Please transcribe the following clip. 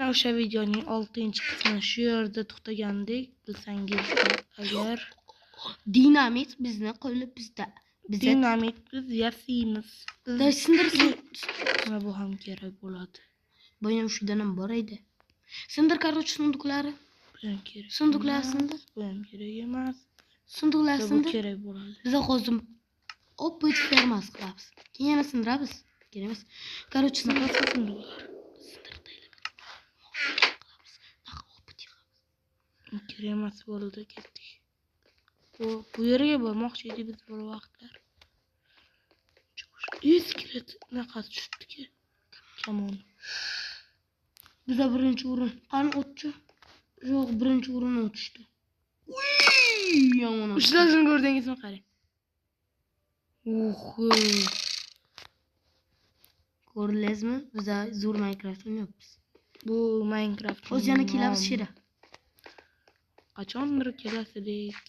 O'sha videoning 6-qismi shu yerda to'xtagandik, bilsangiz agar. Dinamit bizni qo'li bizda. Biza Dinamit biz yasaymiz. Biz Da sindir. Mana bu ham kerak bo'ladi. Bu ham shundan ham bor edi. Sindir, короче, сундук lari. Bu ham kerak. Сундук lar emas, sindir. Bu ham kerak emas. Сундук lar Bu sindir. kerak bo'ladi. Biza hozir опыт fermasi qilamiz. Keyin yana sindiramiz. Kerak emas. Короче, sindir. Naqasi сундук lar. Sindir. Qilamiz. Опыт yig'amiz. Kerak emas bo'ldi, ketdik. Bu yerga bormoqchi edik biz bir vaqtlar. Skelet naqasi tushibdiki. Kamon. Biza birinchi o'rin. Qani otchi? Yo'q, birinchi o'rin tushdi. Uy, yomon otdi. Ushlashini ko'rdingizmi, qarang. Uh. Ko'rdingizmi? Biza zo'r Minecraft o'ynayapmiz. Bu Minecraft. Hozir yana kelamiz shira. Qachondir kelasizlik.